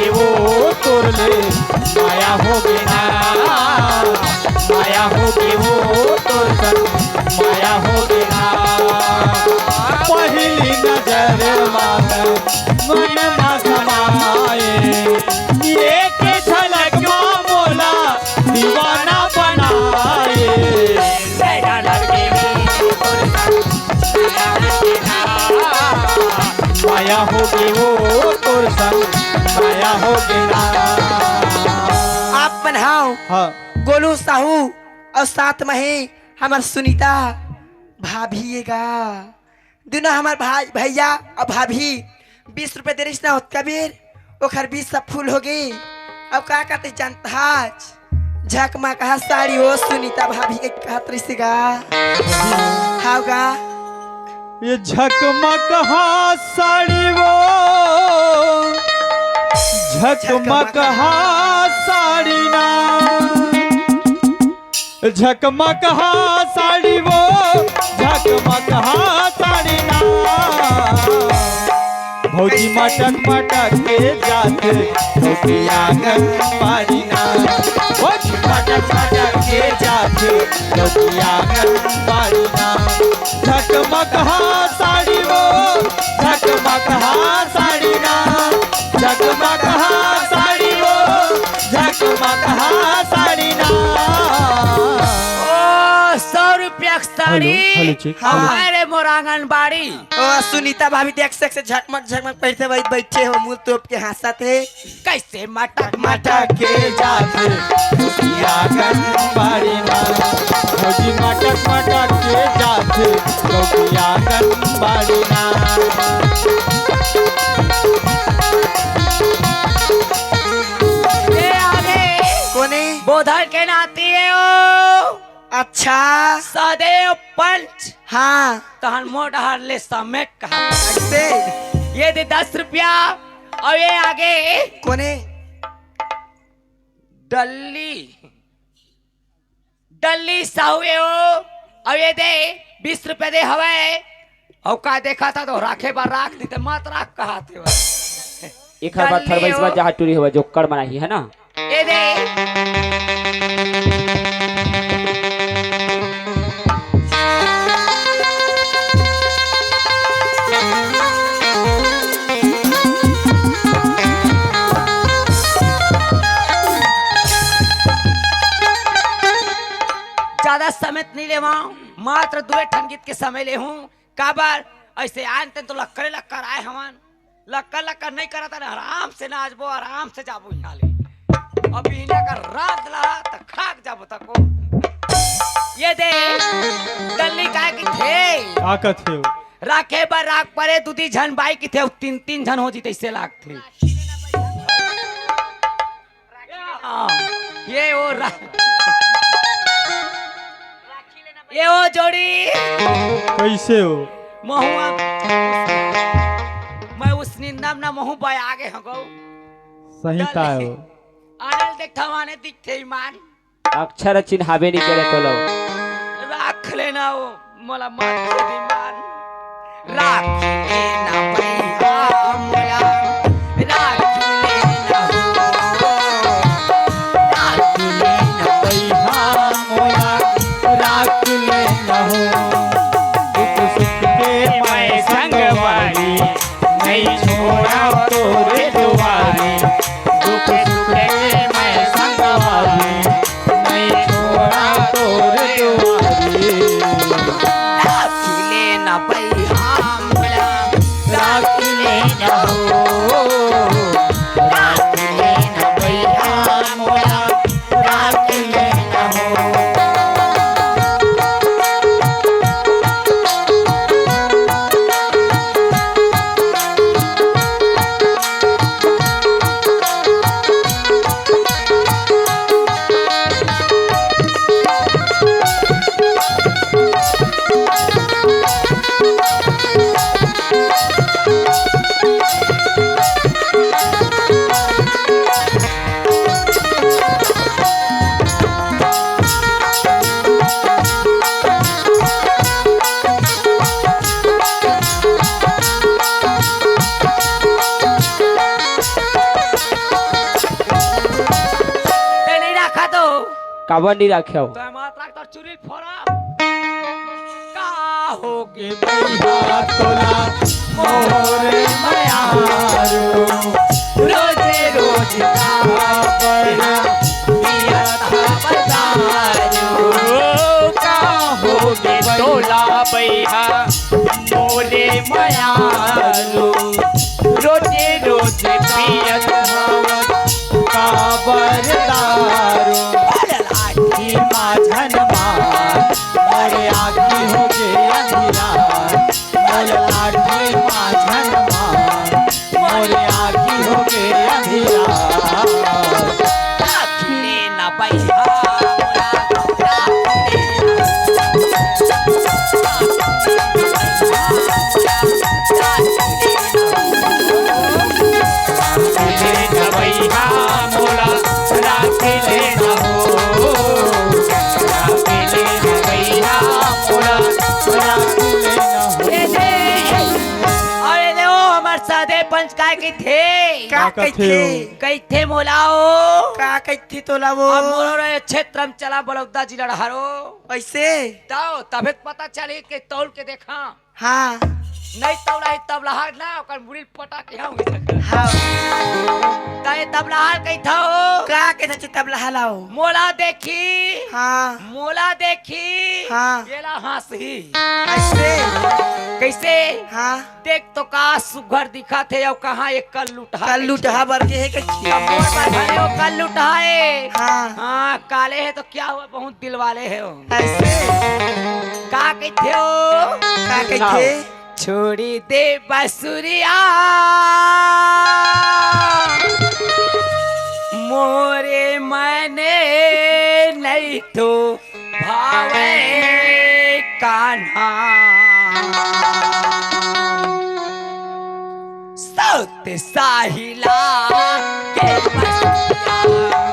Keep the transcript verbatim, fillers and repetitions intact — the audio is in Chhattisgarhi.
के वो तोर ले माया होगे ना, माया होगे वो तोर संग माया होगे ना। पहिली नजर मा मन मा समाए, एक झलक मा मोला दीवाना बनाए। माया होगे वो तोर संग, माया होगे ना। आप मन हव हाँ। गोलू साहू अउ साथ म हे हमर सुनीता भाभी ए गा। दुनों हमर भाई, भैया अउ भाभी बीस रुपया दे रहिस ना ओतका बेर, ओखर बीस सब फूल होगे। अब का करते जनता आज? झकमकहा साड़ी वो सुनीता भाभी के कहत रहिस गा। हाव गा। ये झकमकहा साड़ी वो, झकमकहा साड़ी ना, झकमकहा साड़ी वो, झकमकहा साड़ी ना। भौजी मटक मटक के जाथे, भौजी आंगन बाड़ी ना। भौजी मटक मटक के जाथे, भौजी आंगन बाड़ी ना। झकमकहा साड़ी वो, झकमकहा साड़ी ना। झकमकहा साड़ी वो, झकमकहा साड़ी ना। ओ, सौ रुपया के साड़ी। Hello, hello, check, hello. हमारे मोर आंगनबाड़ी। ओ, सुनीता भाभी देख सक से झकमक झकमक पहिरथे, वही बैठे हो, मुंह तोप के हंसत हे। कैसे मटक मटक के जाथे, खुशिया आंगनबाड़ी ना। भौजी मटक मटक के जाथे, खुशिया आंगनबाड़ी ना। ये आगे कोने? बोधर के नाती हे ओ। अच्छा। सदैव पंच। हाँ। तहन मोर डहर ले समेट कहा। कैसे? ये दे दस रुपया अउ ये आगे कोने? डल्ली, डल्ली साहू ए ओ, अउ ये दे बीस रुपया दे हवय। अउ का देखा था तो राखे बर राख दी, ते मत राख कहा थे। एखर बाद डल्ली थरवइसवा ओ। जहाँ टूरी हवय, जो कड़ मनाही है ना। ए दे। ज्यादा समय त नइ लेवा, मात्र दुए ठन गीत के समय ले हूँ। काबर ऐसे आन तेन तो लक्करे लक्कर आए हवन। लक्कर लक्कर नहीं करत हन, आराम से नाचबो, आराम से जाबो यहाँ ले। अब इन्हें का रात ला त खाक जाबो तको। ये दे, डल्ली काय की थे? का कथे हो? राखे बर राख परे, दू दी झन बाई की थे, तीन तीन झन हो जी तैसे लागथे। ये ओ रा-, ये ओ जोड़ी। कैसे हो? महुआ। मैं उस निंदम ना महू बया गे हगो। सही का हो? आनल देखा माने दिखथे ईमान। अक्षर चिन्हाबे नहीं करे तो लो। राख लेना वो। मोला मत दे दीवान। राख लेना भैया मोला, राख लेना हो। राख लेना भैया मोला, राख लेना हो। दुख सुख के मैं संगवारी, नहीं छोड़ा तोरे दुआरी। दुख सुख के मैं संगवारी, नहीं छोड़ा तोर दुआरी। राख लेना भैया मोला, राख लेना हो। राख लेना भैया मोला, राख लेना हो। काबर नहीं राखे हो? तो हमारा ट्रैक्टर चुरी फोड़ा। का हो गे बइहा तोला मोरे मयारू, रोजे रोज का बइहा पिया था बजारू। ओ, का हो गे तोला बइहा मोरे मयारू, रोजे रोज पियत हवत काबर दारू। लाठी माझन मार, मोरे आँखी हो गे अंधियार। मोर लाठी माझन मार, मोरे आँखी हो गे अंधियार। राखी ले ना बइहा मोला, राखी ले ना। राखी ले ना बइहा मोला, राखी ले ना हो। राखी ले ना बइहा मोला, राखी ले ना हो। ए दे, अरे दे, ओ हमर सादे पंच काय कहिथे? का का कहिथे? कहिथे? कहिथे मोला ओ? का कहिथे तोला वो? अब मोरो रे क्षेत्र में चला बलौदा जिला डहारो। ऐसे? तौ तभे त पता चली के तौल के देखा। हाँ। नहीं तौला ही तबलहा ना, ओकर मुड़ी पटा के हम। हाँ। तै तबलहा कहिथा हो? का कहिथा चे तबलहा लाओ? मोला देखी। हाँ। मोला देखी। हाँ। एला हँसही। ऐसे? कइसे? हाँ। देख तो का सुघर दिखत हे, अउ कहाँ एक कल्लुटहा कल्लुटहा बर के हे कहिथे। अब मोर बर घरे ओ कल्लुटहा हे। हाँ। हाँ, काले हे तो क्या हुआ, बहुत दिल वाले हे ओ। ऐसे? का कहिथे ओ? का कहिथे? छोड़ी दे बसुरिया, मोरे मने नहीं तो भावे कान्हा। सत साहिला के बसुरिया।